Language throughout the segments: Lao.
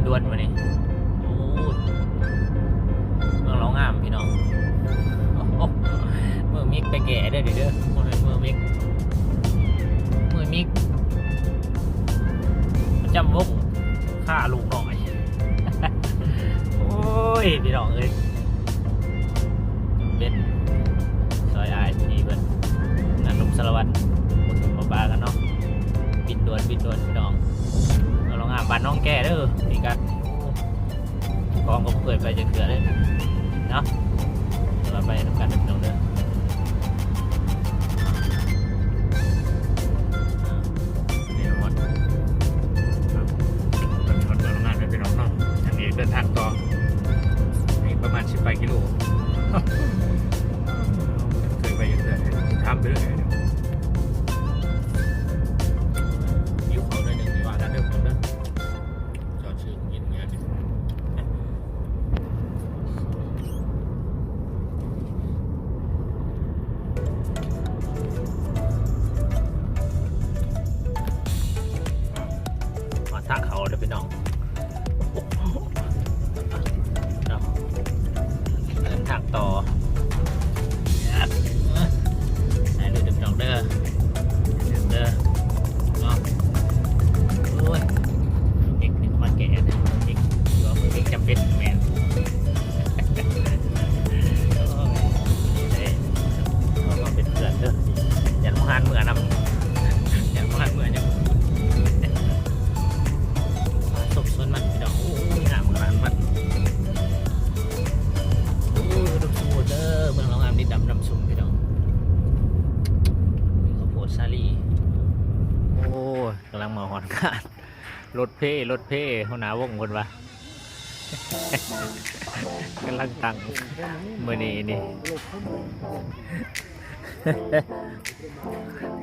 ດ່ວນມື້ນີ້ ໂອ້ຍ ເມືອງເລົ່າງາມພີ່ນ້ອງ. ໂອ້ໂຫ ເມືອງມິກໄປແກ່ເດີນີ້ເດີ ບໍ່ແມ່ນເມືອງມິກ ເມືອງມິກ ປະຈຳວົງຂ້າລູກນ້ອຍ. ໂອ້ຍ ພີ່ນ້ອງເອີຍ ເປັນຊອຍອ້າຍທີ່ເພິ່ນ ນາໜຸ່ມສາລະວັນ ບໍ່ຖິ້ມບໍ່ປາກັນເນາະ. ບິນດ່ວນ ບິນດ່ວນພີ່ນ້ອງ ເມືອງເລົ່າງາມ ບ້ານໜອງແກ່ເດີ ນີ້ກະ ຂອງກໍບໍ່ເຄີຍໄປຈັກເທື່ອເດ້ເນາະ ແຕ່ວ່າໄປນຳກັນເດີພີ່ນ້ອງເດີ. ນີ້ຮອດ ຮອດ ຮອດໂຮງງານແລ້ວພີ່ນ້ອງເນາະ. ອັນນີ້ເດີນທາງຕໍ່ ອີກປະມານສິບປາຍກິໂລ ເຄີຍໄປຢູ່ເທື່ອ ຖາມໄປເລື້ອຍ. ຫິວເຂົ້າໜ້ອຍໜຶ່ງ ວ່າກັນເດີພີ່ນ້ອງເດີ ຈອດຊື້ກິນຫຍັງ. ຮອດທາງເຂົ້າແລ້ວພີ່ນ້ອງ ເນາະ ເດີນທາງຕໍ່ ໄປເດີພີ່ນ້ອງເດີ ເດີເນາະ. ໂອ້ຍ ເດັກນີ້ມາແກ່ເດີ ເດັກ ຖືວ່າເປັນເດັກຈຳເປັນແມ່ນ. ໂອ້ຍ ນີ້ເດ້ ເອົາມາເປັນເພື່ອນເດີ ຢ້ານໝູ່ຮ້ານເມືອນຳ ຢ້ານໝູ່ຮ້ານເມືອນຳ. ຊົມສວນມັນພີ່ນ້ອງ ໂອ້ຍ ງາມຂະໜາດມັນ ໂອ້ຍ ອຸດົມສົມບູນເດີ ເມືອງເລົ່າງາມ ດິນດຳອຸດົມສົມບູນພີ່ນ້ອງ. ມີເຂົ້າໂພດສາລີ ໂອ້ຍ ກຳລັງມາຮອດງານ ລົດເພ ລົດເພ ຫົວໜ້າວົງເພິ່ນວ່າ ກຳລັງຕັ້ງມື້ນີ້ນີ້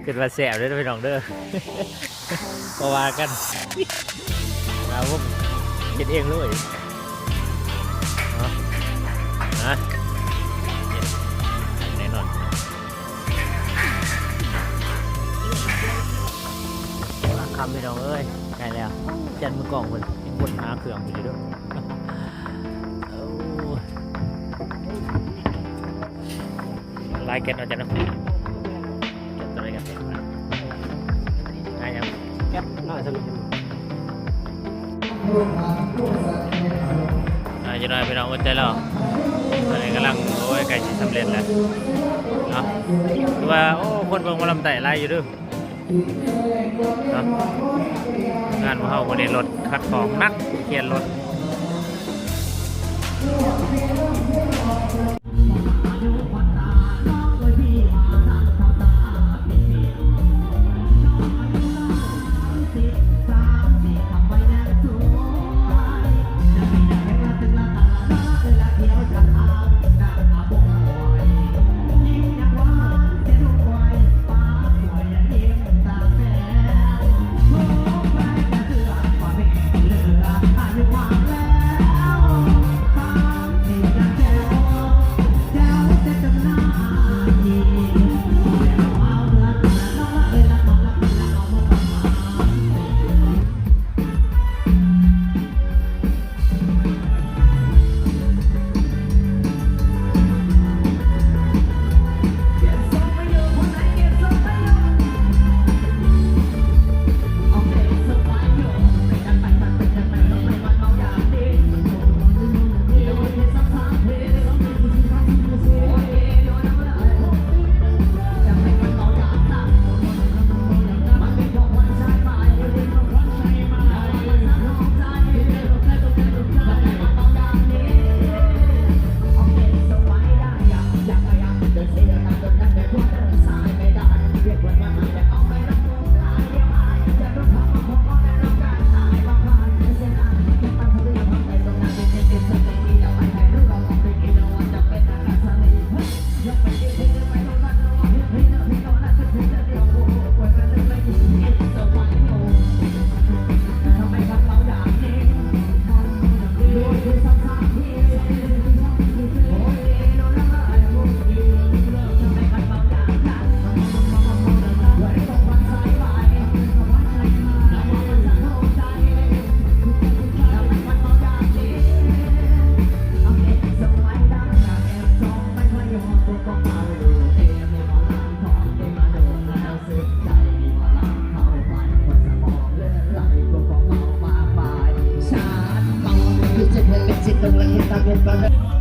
ຄິດວ່າແຊບເດີພີ່ນ້ອງເດີ ບໍ່ວ່າກັນ ເອົາເຮັດເອງເລີຍເນາະ ນະ ເຮັດແນ່ນອນ. ຄ່ຳພີ່ນ້ອງເອີຍ ໃກ້ແລ້ວ ຈັນມືກ້ອງເພິ່ນຍັງວົນຫາເຄື່ອງຢູ່ເດີ. ໂອ້ຍ ຫຼາຍແກັດເນາະ ຈັນເນາະ ແກັດຕົວໃດກັນແທ້ ຫາຫຍັງ ແກັດນ້ອຍສ່ຳນີ້ ອ່າ ຈັກໜ້ອຍພີ່ນ້ອງ ອົດໃຈລໍ ຕອນນີ້ກຳລັງ ໂອ້ຍ ໃກ້ຊິສຳເລັດແລ້ວເນາະ ຄືວ່າ ໂອ້ ຄົນເບິ່ງໝໍລຳໃຕ້ຫຼາຍຢູ່ເດີ. ເນາະ ງານພວກເຮົາມື້ນີ້ລົດຄັດຂອງໜັກ ຂຽນລົດ. Gracias.